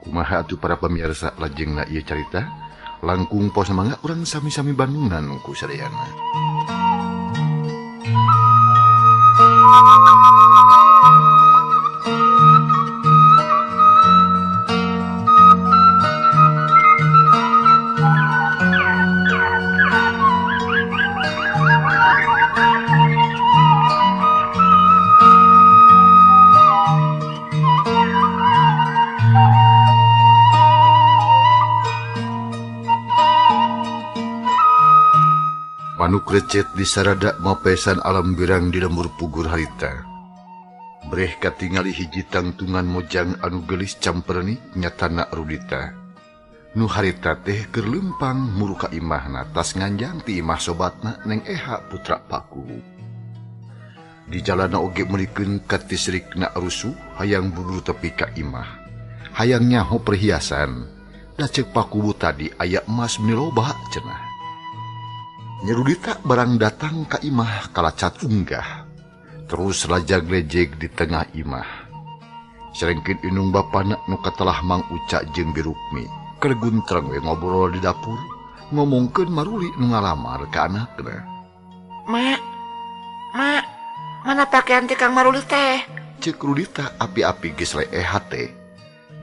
Kumaha atuh para pemirsa lajengna ieu carita? Langkung pos mangga urang sami-sami bandungan ku sadayana. Manuk recet di sarada mapesan alam birang di lembur pugur harita. Breh katingali hiji tangtungan mojang anu gelis camperni nyatana Rudita. Nu harita teh keur leumpang muru ka imahna tas nganjang ti imah sobatna Neng Eha putra Paku. Di jalana oge meulikeun katisrikna rusuh hayang buru tepi ka imah. Hayang nyaho perhiasan. Da ceuk Pakuwu tadi aya emas meni loba cenah. Nyerudita barang datang ka imah kalacat unggah. Terus lajag-lejeg di tengah imah. Serengkeun indung bapana nu katelah Mang Uca jeung Birukmi. Keur guntreng we ngobrol di dapur, ngomongkeun Maruli nu ngalamar ka anakna. Mak, mak, mana pakaian ti Kang Maruli teh? Ceuk Rudita api-api geus leeh hate.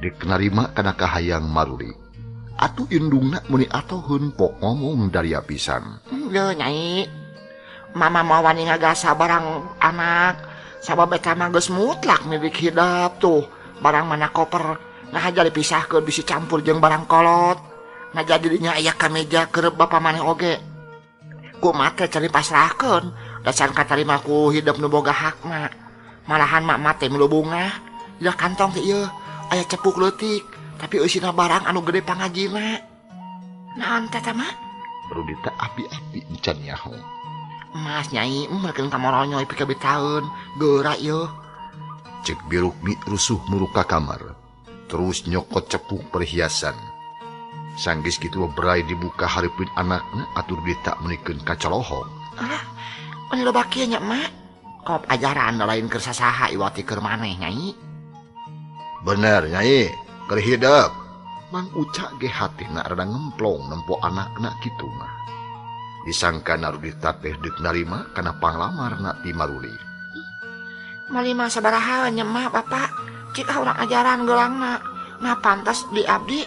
Deuk narima kana kahayang Maruli. Atuh indungna meuni atoheun pok ngomong daria pisan. Leuh nyai, mama mau wani ngagasa barang anak, sabab eta mah geus mutlak milik hidep tuh. Barang mana koper, nah aja dipisahkeun bisi campur jeung barang kolot. Nah jadi dinya aya kameja keur bapa maneh oge. Kumaha teh cari pasrahkeun, dasar katarima ku hidep nu boga hakna. Malahan mak mah teh milu bungah, dina kantong teh ieu aya cepuk leutik. Tapi eusina barang anu gede pangajina. Naon teh teh mah? Rudita api-api encan nyaho. Mas nyai meureun ka moronyoy pika bitaeun, geura ieu. Ceuk Birukmi rusuh muru ka kamar. Terus nyokot cepuk perhiasan. Sanggis kitu berai dibuka hareupeun anakna atuh Rudita meunikeun ka colohong. Alah, meni loba kieu nya mak. Kop ajaran lain keur sasaha iwati keur maneh nyai. Bener nyai. Keur hidep. Mang Uca ge hatina rada ngemplong nempo anakna kitu mah. Disangka Rudita teh deuk narima kana panglamarna ti Maruli. Malima sabaraha nya mah bapak, cik urang ajaran geulangna. Nah pantas di abdi.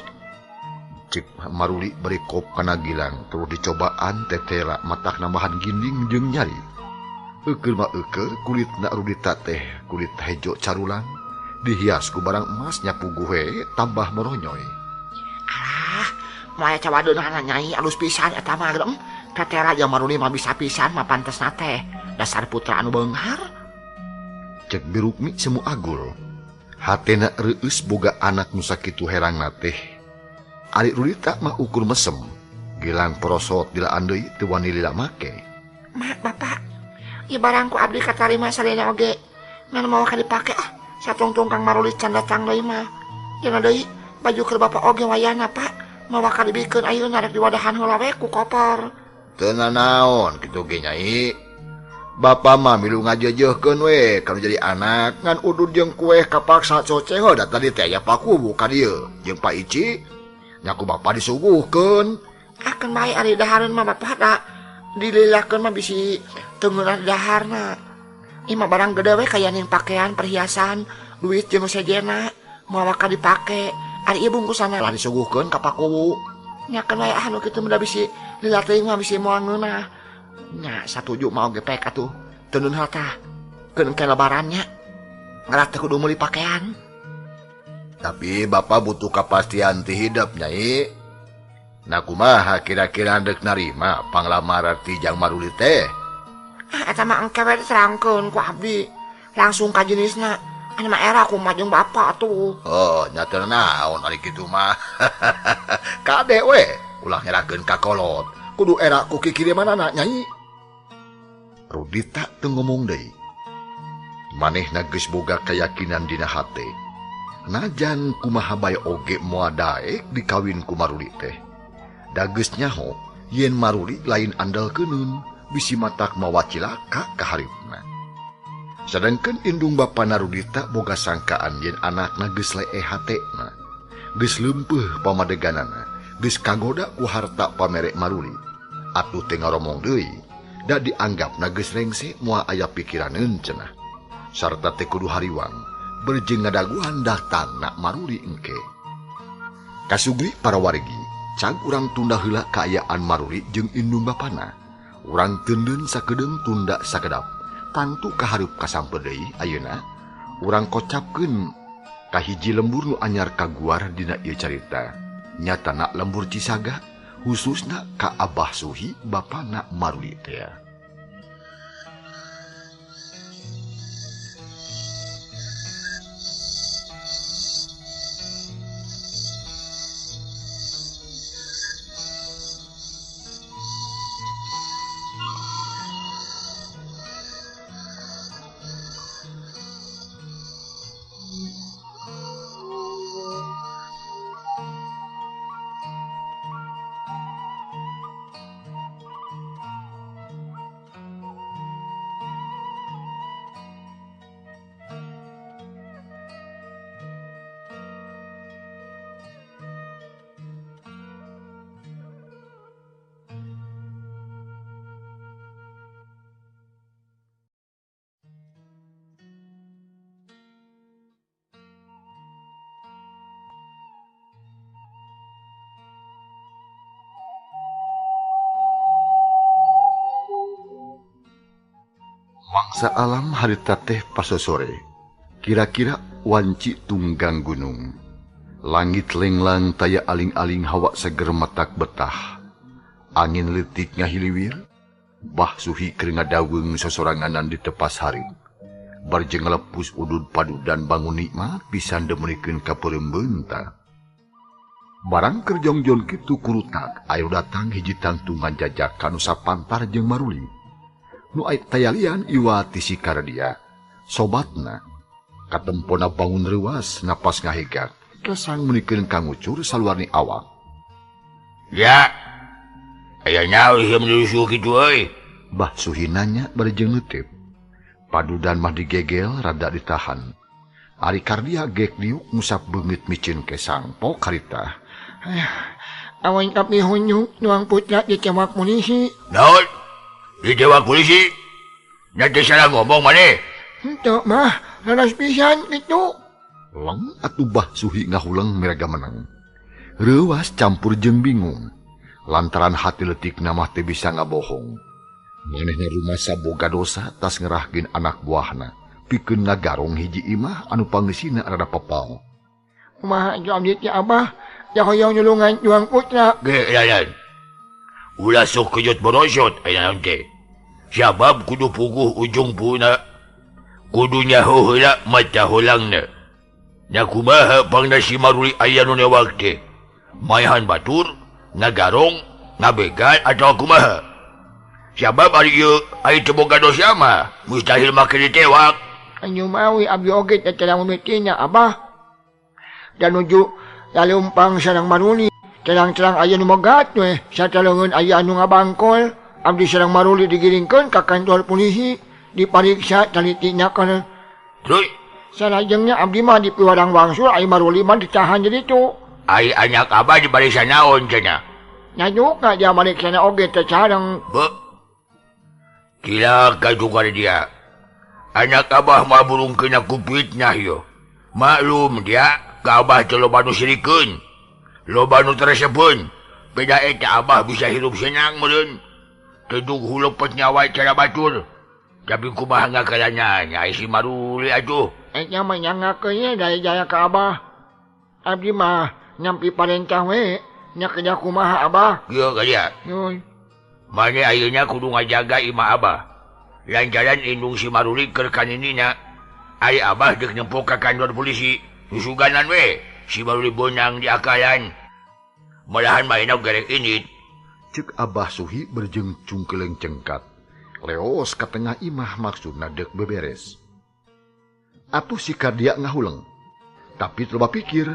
Cik Maruli beri kop kana gilang terus dicobaan tetela matak nambahan ginding jeung nyari. Eukeul mah eukeul kulitna Rudita teh kulit hejo carulang. Dihias ku barang emas nyapu gue tambah meronyoy. Alah, moal cawadeunana nyai alus pisan eta mah geum. Tetera jeung Maruli mah bisa pisan mah pantesna teh. Dasar putra anu beunghar. Cek Birukmi semu agul. Hatena reueus boga anak nu sakitu herangna teh. Ari Rudita mah ukur mesem. Gilang porosot dilaan deui teu wani lila make. Mak, bapak, ieu barang ku abdi katarima sadayana oge. Ngan moal ka dipake ah. Satungtung Kang Maruli can datang deui mah. Jeung deui baju keur bapa oge wayahna Pak, mawa ka dibikeun ayeuna rek diwadahan heula we ku koper. Teu nanaon kitu ge nyai. Bapa mah milu ngajeujeurkeun we kana jadi anak ngan udud jeung kueh kapaksa coceh da tadi teh aya Pakuwu ka dieu jeung Pak Ici. Nya ku bapa disuguhkeun. Akeun bae ari dahareun mah bapa da dililakeun mah bisi teu ngeunah daharna. Ima barang gede we kaya ning pakaian perhiasan duit jeung sejena moal ka dipake ari ieu bungkusanna lah disuguhkeun ka Pakuwu. Nya keun wae ah nu kitu mah bisi lila teuing mah bisi moal ngeunah. Nya satuju mah oge pek atuh teu neunah tah keun ke lebaran nya ngarah teu kudu meuli pakaian. Tapi bapa butuh kapastian ti hidep nyai. Nah kumaha kira-kira deuk narima panglamaran ti Jang Maruli teh? Ah, eta mah engke we diterangkeun ku abdi. Langsung ka jenisna. Anu mah era ku mah jeung bapa atuh. Oh, nya teu naon ari kitu mah. Kade we, ulah nyerahkeun ka kolot. Kudu era ku kikirimanana nyai. Rudita teu ngomong deui. Manehna geus boga kayakinan dina hate. Najan kumaha bae oge moal daek dikawin ku Maruli teh. Da geus nyaho yen Maruli lain andal keuneun. Bisi matak mawa cilaka ka haripna. Sedangkan indung bapana Rudita boga sangkaan yen anakna geus leeh hatena. Geus leumpeuh pamadeganana, geus kagoda ku harta pamerek Maruli. Atuh teh ngaromong deui, da dianggapna geus rengse moal aya pikiraneun cenah. Sarta teh kudu hariwang, berjeng ngadaguan datangna Maruli engke. Kasugri para wargi, cag urang tunda heula kaayaan Maruli jeung indung bapana. Urang teundeun sakedeung tunda sakedap. Tangtu kahareup kasamper deui ayeuna urang kocapkeun ka hiji lembur nu anyar kaguar dina ieu carita. Nyatana lembur Cisaga, khususna ka Abah Suhi bapana Maruli teh. Mangsa alam harita teh pasosore, kira-kira wanci tunggang gunung. Langit lenglang taya aling-aling hawa seger matak betah. Angin leutik ngahiliwir, Bah Suhi keur ngadaweung sosoranganan di tepas hari. Barjeng ngalepus udud padudan bangun nikmat pisan demeunikeun ka peureumbeun ta. Barang keur jongjon kitu kurutak, ayo datang hiji tangtungan jajak ka nu sapantar jeung Maruli. Nu tayalian iwa ti si Kardia, sobatna. Katempona bangun reuas napas ngahegak, kesang meunikeun kangucur saluarni awak. Ya, aya nyaho ieu menuju kitu euy. Bah Suhi nanya bari jeung neuteup. Padudan mah digegel rada ditahan. Ari Kardia gek diuk ngusap beungit micin kesang pok harita. Awan tapi hunyuk nuang putra dicewak polisi. Naon? Ditewak polisi? Nanti salah ngomong maneh. Henteu mah, leres pisan kitu. Leng atuh Bah Suhi ngahuleng miraga menang. Reuas campur jeung bingung. Lantaran hati leutikna mah teu bisa ngabohong. Manehna rumasa boga dosa tas ngerahkeun anak buahna. Pikeun ngagarong hiji imah anu pangeusina rada pepal. Kumaha jeung abdi teh Abah? Ya hoyong nulungan juang putra. Ge lalan. Ulah sok kejut borosot aya naon teh. Sabab kudu puguh ujung puna. Kudu nyaho heula mata hulangna. Nya kumaha pangna si Maruli aya nu newak teh? Mayahan batur, ngagarong, ngabegal atawa kumaha? Sabab ari ieu ari teu boga dosa mah mustahil make ditewak. Anu mawi abdi oge teh teu mimitina Abah. Dan nuju lalumpang sareng Maruli, terang-terang aya nu megat we, sataleungeun aya anu ngabangkol. Abdi sareng Maruli digiringkeun ka kantor polisi, dipariksa talitina kana. Terus salajengna abdi mah dipiwarang wangsul, ai Maruli mah ditahan di ditu. Ai anak abah dipariksa naon cenah? Nyajuka dia mariksana oge teh sareng. Be. Cilaka juga dia. Anak abah mah burung kena ku fitnah yo. Maklum dia, ka abah teh loba nu sirikeun. Loba nu teresepeun. Beda eta abah bisa hirup senang meureun. Tedug hulepet nyawa cara batur. Tapi kumaha ngakalanya nya si Maruli atuh. Eta mah nyangakeun dari jaya ka abah. Abdi mah nyampi parentah we, nya kedah kumaha abah. Ieu ka dia. Mane ayeuna kudu ngajaga imah abah. Lantaran indung si Maruli keur kaninina. Ari abah deuk nempo ka kantor polisi. Susuganan we, si Maruli bonang di akalan. Malahan mainna gerek indit. Cek Abah Suhi berjeng cungkeleng cengkat. Leos ka tengah imah maksudna deuk beberes. Atuh si Kardia ngahuleng. Tapi loba pikir,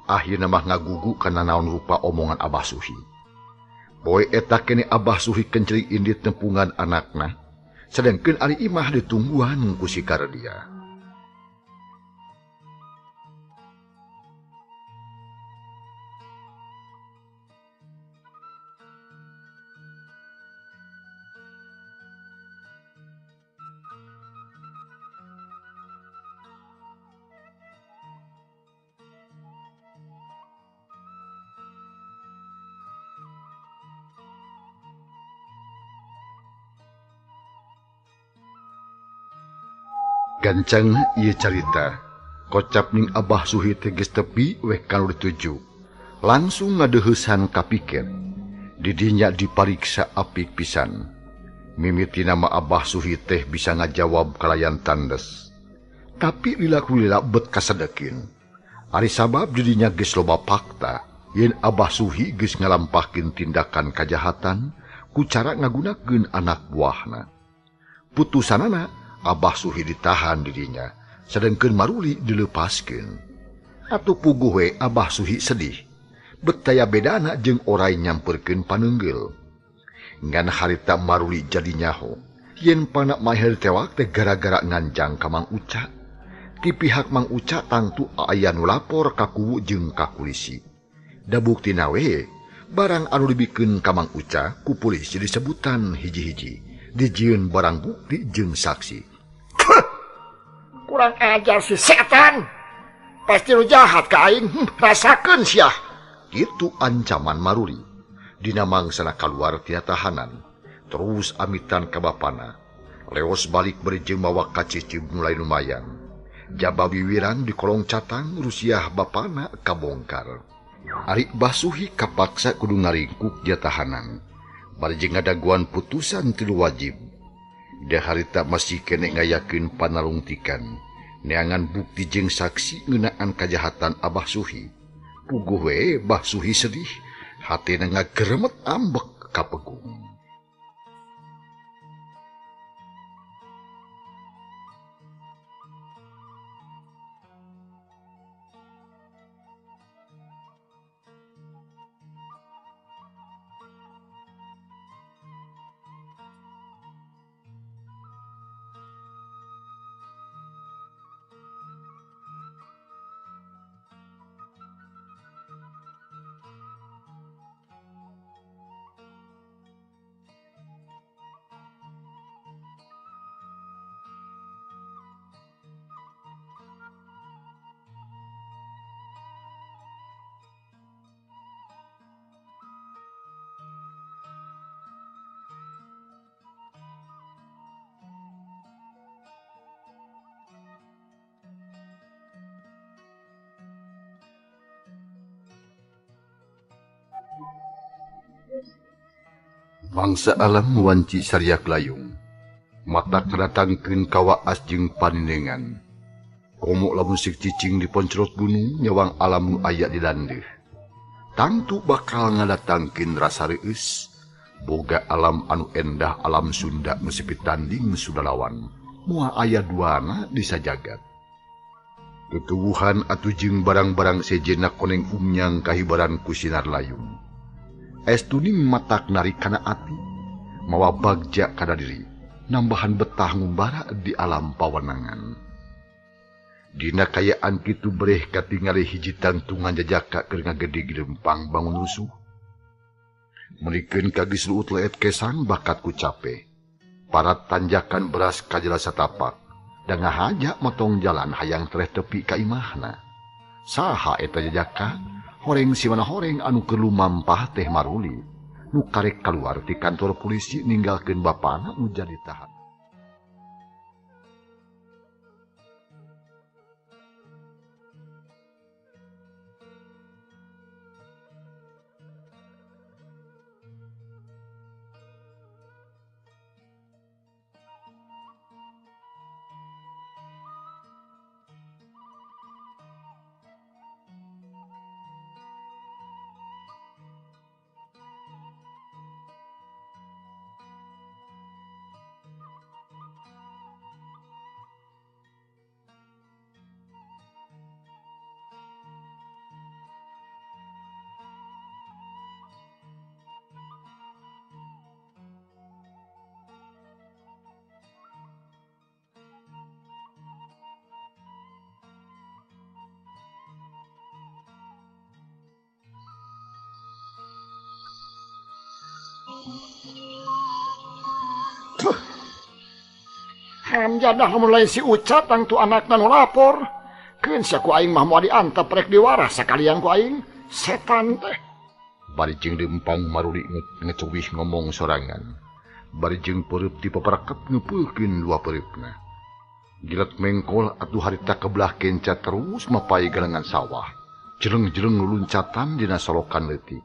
akhirna mah ngagugu kana naon rupa omongan Abah Suhi. Poe eta kene Abah Suhi kencring indit nempungan anakna. Sedengkeun ari imah ditungguan ku si Kardia. Gancang ieu carita. Kocap ning Abah Suhi teh geus tepi weh kanu dituju. Langsung ngadeuheusan ka piket. Didinya dipariksa apik pisan. Mimiti nama Abah Suhi teh bisa ngajawab kalayan tandes. Tapi lila-lila bet kasedekin. Ari sabab didinya geus loba fakta yen Abah Suhi geus ngalampahkeun tindakan kajahatan ku cara ngagunakeun anak buahna. Putusanana Abah Suhi ditahan didinya, sedengkeun Maruli dilepaskeun. Atuh puguh we Abah Suhi sedih. Betaya bedana jeung orai nyamperkeun panenggel. Ngan harita Maruli jadi nyaho yen panak maher tewak teh gara-gara nganjang ka Mang Uca. Ti pihak Mang Uca tangtu aya nu lapor ka kuwu jeung ka kulisi. Da buktina we barang anu dibikeun ka Mang Uca ku polisi disebutan hiji-hiji, dijieun barang bukti jeung saksi. Kurang ajar si setan. Pasti lu jahat ka aing, rasakeun sia. Kitu ancaman Maruli. Dina mangsana kaluar tina tahanan, terus amitan ka bapana. Leos balik bari jeung mawa kacicib mulai lumayan. Jaba wiwirang di kolong catang rusiah bapana kabongkar. Ari Basuhi kapaksa kudu ngaringkuk dia tahanan. Bari jeung ngadaguan putusan tilu wajib. Da harita masih keneh ngayakeun panalungtikan. Neangan bukti jeung saksi ngeunaan kajahatan Abah Suhi. Puguh we Bah Suhi sedih, hatena ngageremet ambek ka pegung. Mangsa alam wanci sariak layung. Mata ngadatangkeun kawaas jeung paninengan. Komo lamun sik cicing di poncerot gunung nyawang alam nu aya di landeuh. Tangtu bakal ngadatangkeun rasa reueus. Boga alam anu endah alam Sunda nu sepi tanding sudalawan. Moal aya duana di sajagat. Tutuwuhan atuh jeung barang-barang sejenna koneng umnyang kahibaran ku sinar layung. Es tuning matak narik kana ati, mawa bagja kana diri, nambahan betah ngumbara di alam pawenangan. Dina kayaan kitu breh katingali hiji tangtungan jajaka keur ngagede lempang bangun rusuh. Meulikeun ka geus luut leet kesang bakat ku cape. Parat tanjakan beras kajela satapak, da ngahaja motong jalan hayang tereh tepi ka imahna. Saha eta jajaka? Horeng si mana horeng anu keur lumampah teh Maruli. Nu karek kaluar ti kantor polisi ninggalkeun bapana nu jadi tahan. Hamjadah lamun lain si Uca tangtu anakna nu lapor. Keun sia ku aing mah moal diantep rek diwarah sakalian ku aing setan teh. Bari jeung lempang Maruli ngecuwih ngomong sorangan. Bari jeung peureub ti paparekep ngeupeulkeun dua peureupna. Gilet mengkol atuh harita kebelah kenca terus mapai galengan sawah. Jeleng-jeleng luncatan dina solokan leutik.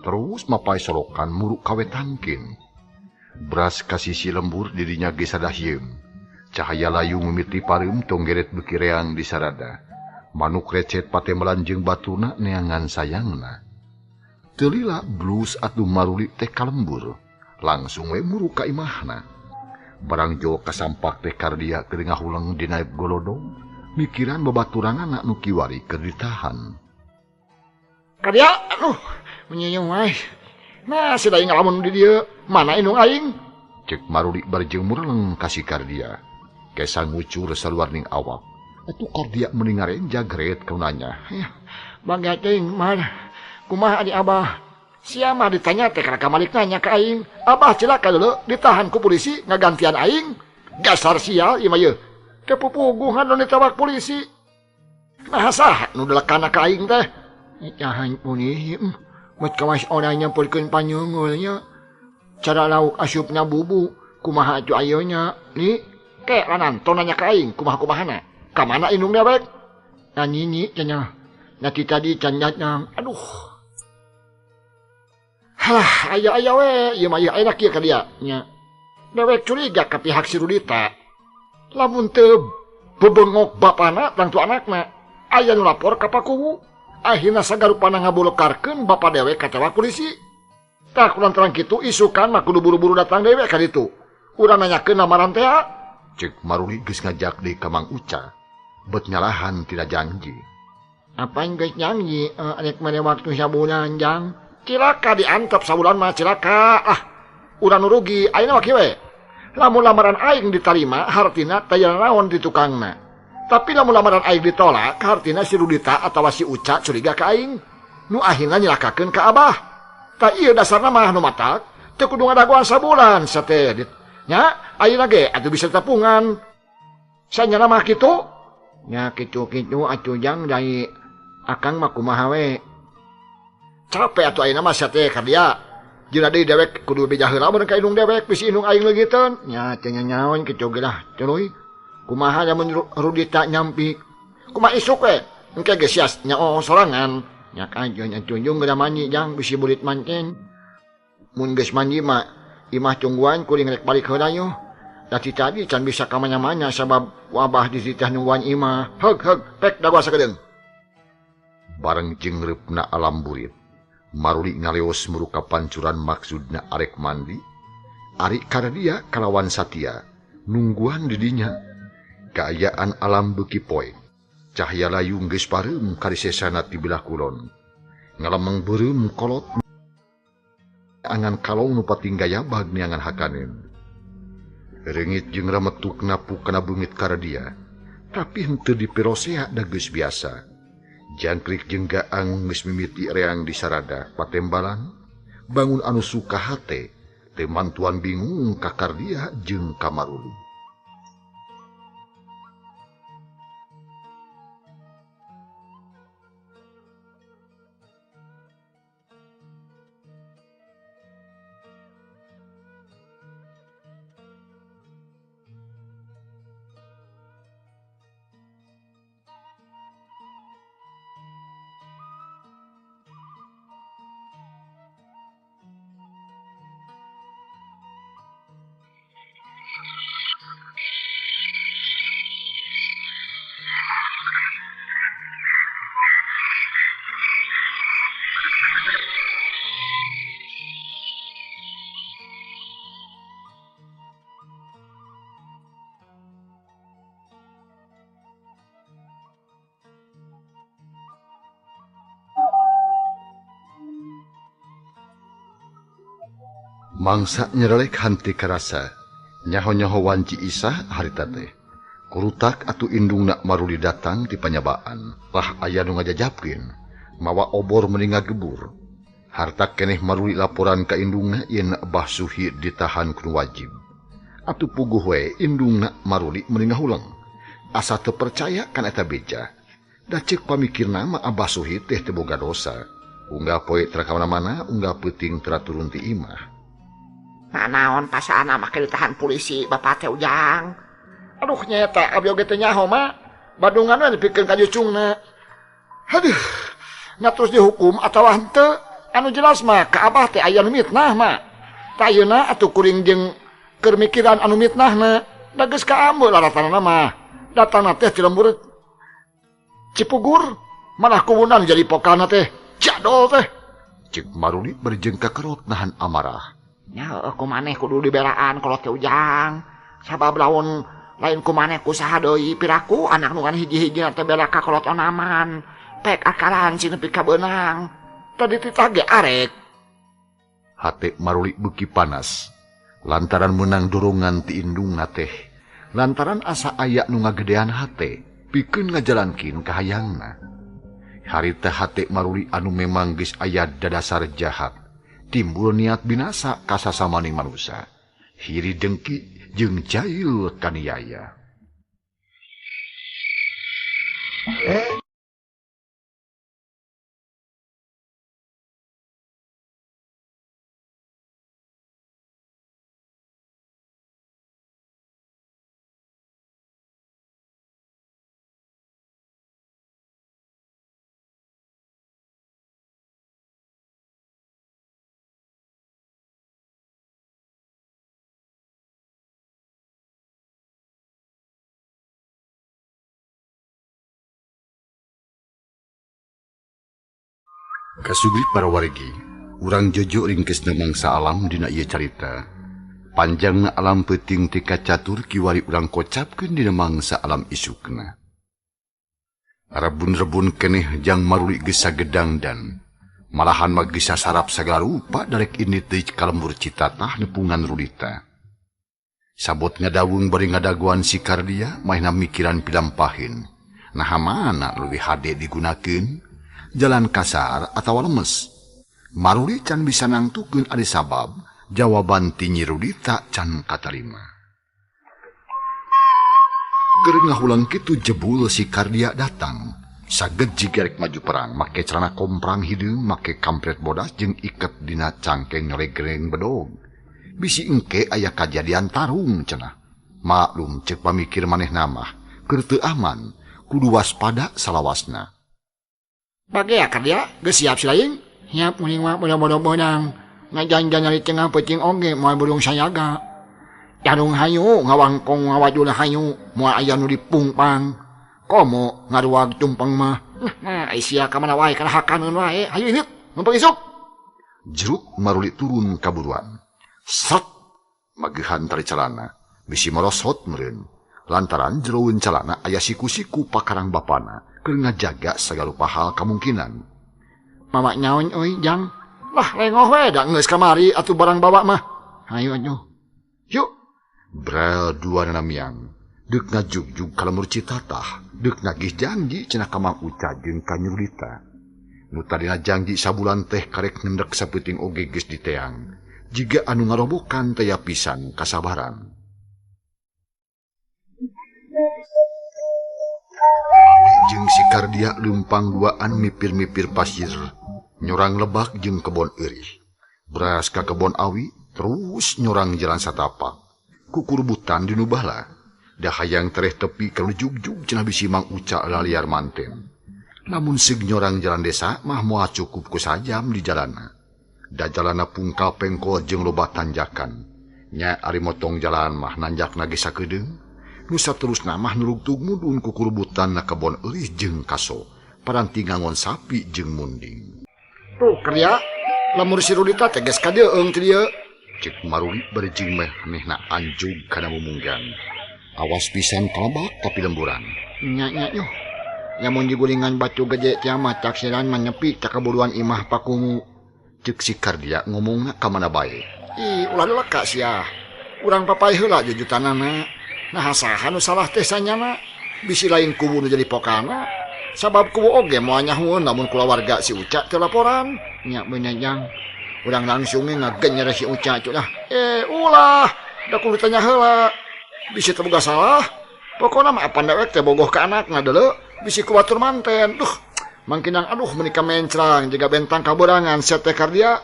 Terus mapai solokan muruk kawetangkin. Beras kasisi lembur dirinya ge sadahyeum. Cahaya layung mimiti pareum tonggeret beuki reang di sarada. Manuk recet patembelan jeung batuna neangan sayangna. Teu lila blus atuh Maruli teh kalembur. Langsung we muruk ka imahna. Barang jol kasampak teh Kardia keur ngahuleng dina golodong, mikiran babaturanana nu kiwari keur ditahan. Kardia, aduh, menyeyung wae. Nah, si aing ngalamun di dieu, mana indung aing? Cek Maruli bari jeung mureleng ka si Kardia. Kesa ngucur saluarning awak. Atuh Kardia meni ngarenja geret kaunanya. Bangga teuing mar. Kumaha adi abah? Sia mah ditanya teh kana kamalik nanya ka aing. Abah cilaka dulu ditahan ku polisi ngagantian aing. Dasar sial ieu mah yeuh. Teu pupuguhan nu ditawak polisi. Nah saha nu delekana ka aing teh? Ditahan polisi. Mut kawas orang nyampurkeun panyungulnya. Cara lauk asupna bubu. Kumaha atuh ayeuna? Ni ke lananton nanya ka aing kumaha-kumahana. Ka mana indung dewek? Nah nini cenah. Nanti tadi can datang. Aduh. Halah, aya-aya we, ieu mah ieu ayeuna kieu ka dia nya. Dewek curiga ka pihak si Rudita. Lamun teu bebengok bapana tangtu anakna, aya nu lapor ka pakuwu. Akhirna sagarupana ngabulekarkeun bapa dewek ka tewak polisi. Tah kulantaran kitu isukan mah kudu buru-buru datang dewek ka ditu. Urang nanyakeun lamaran teh. Cek Maruli geus ngajak deui ka Mang Uca. Bet nyalahan tina janji. Apan geus janji rek mere waktu sabulan jang. Cilaka diantep sabulan mah cilaka. Ah, urang nu rugi ayeuna mah kieu we. Lamun lamaran aing ditarima hartina taya naon di tukangna. Tapi lamun lamaran aing ditolak hartina si Rudita atawa si Uca curiga ka aing. Nu akhirna nyilakakeun ka abah. Tah ieu dasarna mah nu matak teu kudu ngadagoan sabulan sate. Nya ayeuna ge atuh bisa tepungan. Sanyana mah kitu. Nya kitu-kitu atuh jang dari akang mah kumaha we. Capek atuh ayeuna mah sia teh ka dia. Jeung deui dewek kudu beja heula mun ka indung dewek bisi indung aing leugiteun. Nya teu nyaon kitu ge lah tuluy. Kumaha lamun Rudita nyampi. Kumaha isuk we. Engke ge sia nyaoh sorangan. Nya kajeun atuh jeung geura mandi jang bisi burit manten. Mun geus mandi mah imah tungguan kuring rek balik heula yo. Dati tadi can bisa ka mana-mana sabab wabah dititah nungguan imah. Heug heug pek dagoa sakedeung. Bareng jeung reupna alam burit. Maruli ngaleos muruka pancuran maksudna arek mandi. Ari Kardia kalawan satia nungguan didinya. Kaayaan alam beuki poek. Cahaya layung geus pareum karisesana ti belah kulon. Ngalemeng beureum kolot angan kalong nu patinggaya bag neangan hakaneun. Reungit jeung rametuk napu kana beungit Kardia. Tapi henteu dipirosea da geus biasa. Jangkrik jeung gaang geus mimiti reang di sarada patembalan, bangun anu suka hate, teu mantuan bingung ka Kardia jeung ka Maruli. Mangsa nyerelek hanti karasa, nyaho-nyaho wanci isah harita teh. Kurutak atuh indungna Maruli datang ti panyabaan, tah aya nu ngajajapkeun, mawa obor meni ngagebur. Harta keneh Maruli laporan ka indungna yen Abah Suhi ditahan ku wajib. Atuh puguh we indungna Maruli meni ngahuleng. Asa teu percaya kana eta beja. Da ceuk pamikirna mah Abah Suhi teh teu boga dosa. Unggal poe teu ka mana-mana, unggal peuting teu turun ti imah. Nah, naon pasana make ditahan polisi bapak teh Ujang. Aduh nyata abdi oge teh nyaho mah. Badungan we dipikeun ka jucungna. Aduh, nya terus dihukum atawa henteu? Anu jelas mah ka abah teh aya nu mitnah mah. Tah ayeuna atuh kuring jeung keur mikiran anu mitnahna. Da geus kaambeul laratanana mah. Datangna teh ti lembur Cipugur, malah kubunan jadi pokana teh. Jadol teh. Cek Maruli berjeng kakerot nahan amarah. Nya heueuh ku maneh kudu dibelaan kolot teh Ujang. Sabab lamun lain ku maneh ku saha deui piraku anak nu kan hiji-hijina teh bela ka kolot onaman. Pek akaran si nepi ka beunang. Tadi titah ge arek. Hate Maruli beuki panas. Lantaran meunang dorongan ti indungna teh. Lantaran asa aya nu ngagedean hate, pikeun ngajalankeun kahayangna. Harita hate Maruli anu memang geus aya dadasar jahat. Timbul niat binasa ka sasamaning manusia. Hiri dengki jeung jail kaniaya. Kasugri para wargi, urang jojo ringkesna mangsa alam dina ieu carita. Panjangna alam peuting ti kacatur kiwari urang kocapkeun dina mangsa alam isukna. Rebun-rebun keneh jang Maruli geus sagedang dan malahan mah geus sasarap sagala rupa darek ini teh ka lembur Citatah nepungan Rudita. Sabot ngadawung bari ngadaguan si Kardia mahna mikiran pilampahin. Naha mana leuwih hade digunakeun? Jalan kasar atau lemes. Maruli can bisa nangtukeun ari sabab jawaban ti Nyi Rudita can katarima. Keur ngahulang kitu jebul si Kardia datang. Saged jiga rek maju perang make celana komprang hideung, make kampret bodas jeung iket dina cangkeng nyolegreng bedog. Bisi engke aya kajadian tarung cenah. Maklum ceuk pamikir manehna mah keur teu aman, kudu waspada salawasna. Bagea Kardia, geus siap si lain. Siap muning mah bodo-bodo beunang. Ngajanjan nyari tengah peuting oge moal burung sayaga. Jarung hayu ngawangkong ngawajul hayu moal aya nu dipungpang. Komo ngaruag tumpeng mah. Nah, ai sia ka mana wae kana hakaneun wae. Hayu init, numpang isuk. Jeruk Maruli turun kaburuan. Sret mageuhan tari calana, bisi morosot meureun. Lantaran jeroeun calana aya siku-siku pakarang bapana keur ngajaga sagala hal kamungkinan. Mama nyaon euy, Jang. Lah lengoh we da geus kamari atuh barang bawa mah. Hayu atuh. Yuk. Brel dua namiang. Deuk ngajugjug ka lembur Citatah, deuk nagih janji cenah ka Mang Uca jeung ka Nyi Rudita. Nu tadina janji sabulan teh karek nendek sapeuting oge geus diteang. Jiga anu ngarobokan teh pisan kasabaran. Jeung si Kardia leumpang duaan mipir-mipir pasir, nyorang lebak jeung kebon eurih. Beras ka kebon awi, terus nyorang jalan satapak. Kukurbutan di nu bala. Da hayang tereh tepi ka nu jugjug cenah bisi Mang Uca laliar manten. Lamun seug nyorang jalan desa mah moal cukup ku sajam di jalana. Da jalana pungkal pengkol jeung loba tanjakan. Nya ari motong jalan mah nanjakna ge sakedeung. Nu saterusna mah nurugtug mudun kukurbutan na kebon eurih jeung kaso. Paranti ngangon sapi jeung munding. Tuh Kardia, lamun si Rudita teh geus ka dieu eung ti dieu. Cek Maruli bari jeung meh-mehna anjug kana mumunggan. Awas pisan kalebak tapi lemburan. Nya nya yuh. Lamun digulingan batu gede teh mah taksiran mah nepi ka kaburuan imah pakungu. Cek si Kardia ngomongna ka mana bae. Ih, ulah leka sia. Urang papai heula jujutanana. Nah saha nu salah teh sanyana. Bisi lain kubu nu jadi pokana. Sabab kubu oge moal nyahueun lamun kulawarga si Uca teu laporan. Nya beunang jang. Urang langsung ngagenyere si Uca culah. Ulah, da kudu tanya heula. Bisi teu boga salah. Pokona mah apan dewek teh bogoh ka anakna deuleu, bisi ku batur manten. Duh, mangkinang aduh meuni ka mencrang jiga bentang kaberangan sia teh Kardia.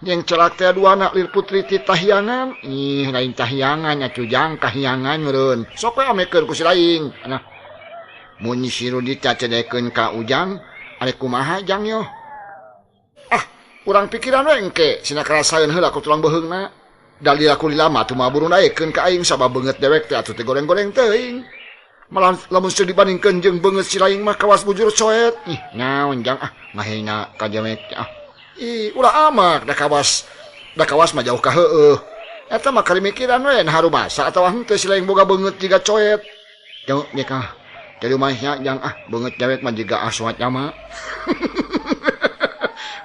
Yang celak teh duana lir putri ti tahiangan. Ih, lain tahiangan nya cujang kahiangan meureun. Sok we amekeun ku si laing. Nah. Mun si Rudita cedekeun ka Ujang, arek kumaha jang yo? Ah, urang pikiran we engke sina karasaeun heula ku tulang beuheungna. Dalil aku lama atuh mah buru naekeun ka aing sabab beungeut dewek teh atuh teh goreng-goreng teuing. Malah lamun seueur dibandingkeun jeung beungeut si laing mah kawas bujur coet. Ih, naon jang ah ngahina ka jamek ah. Ih, ulah amak da kawas mah jauh ka heueuh. Eta mah kari mikiran we nah harumasa atawa henteu si laing boga beungeut jiga coet. Jauh nya kah. Jadi mah nya jang ah beungeut dewek mah jiga aswat mah.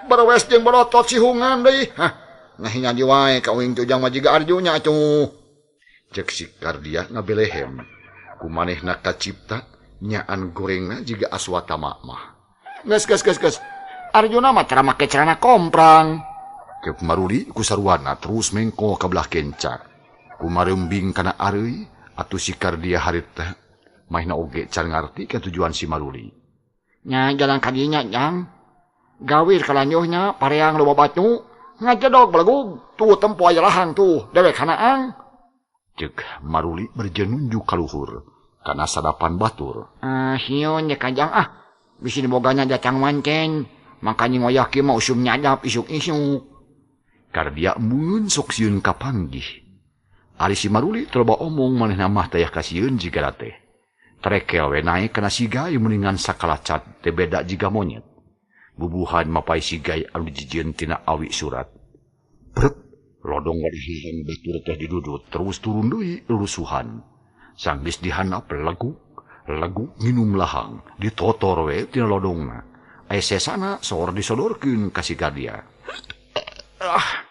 Barewes jeung borotot sihungan deui. Hah. Ngahina wae ka uing tujang mah jiga arjunya atuh. Cek si Kardia ngabelehem. Kumanehna kacipta nyaan gorengna jiga aswatama mah. Geus geus geus geus. Arjuna mah tara make celana komprang. Cek Maruli ku sarwana terus mengko ka belah kenca. Kumarembing kana areuy atuh si Kardia harita mahna oge can ngarti ka tujuan si Maruli. Nya jalan ka dinya jang. Gawir kalanjuhnya pareang loba batu. Ngajedog belegug tuh tempo aya lahang tuh dewek hanaang. Cek Maruli berjenunjuk kaluhur kana sadapan batur. Ah sieun ye kajang ah bisi dibogana datang mancen makanya ngoyah kieu mah usum nyadap isuk-isuk. Kardia mun sok sieun kapanggih. Ari si Maruli teu omong manehna mah tayah kasieun jiga teh. Trekel we naek kana sigai meuningan sakalacat teh beda jiga monyet. Bubuhan mapai sigai anu dijieun tina awi surat. Brek, lodong wadihihan batur teh didudut terus turun deui lusuhan. Sanggeus dihandap leguk, leguk nginum lahang, ditotor we tina lodongna. Aya sesana sor disodorkeun ka si Kardia. Ah.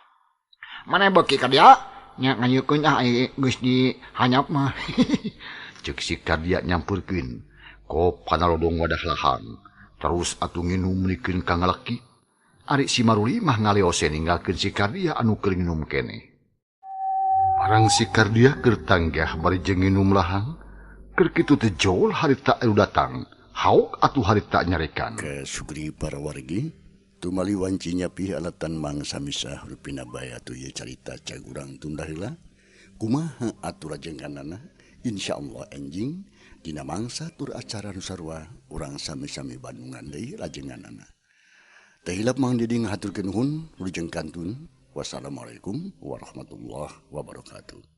Mana beuki ka dia? Nya ngayeukeun ah geus dihanyap mah. Ceuk si Kardia nyampurkeun kop kana lodong wadah lahang. Terus atuh nginum nikeun ka ngaleki. Ari si Maruli mah ngaleose ninggalkeun si Kardia anu keur nginum keneh. Barang si Kardia keur tanggah bari jeung nginum lahang, keur kitu teh jol harita anu datang. Hauk atuh harita nyarekan. Ke sugri para wargi, tumali wanci nyapih alatan mangsa misah rupina bae atuh ieu carita cagurang tunda heula. Kumaha atuh rajengkanana? Insyaallah enjing dina mangsa tur acara nu sarua urang sami-sami bandungan deui rajenganana. Teu hilap Mang Diding haturkeun nuhun wilujeng kantun. Wassalamualaikum warahmatullahi wabarakatuh.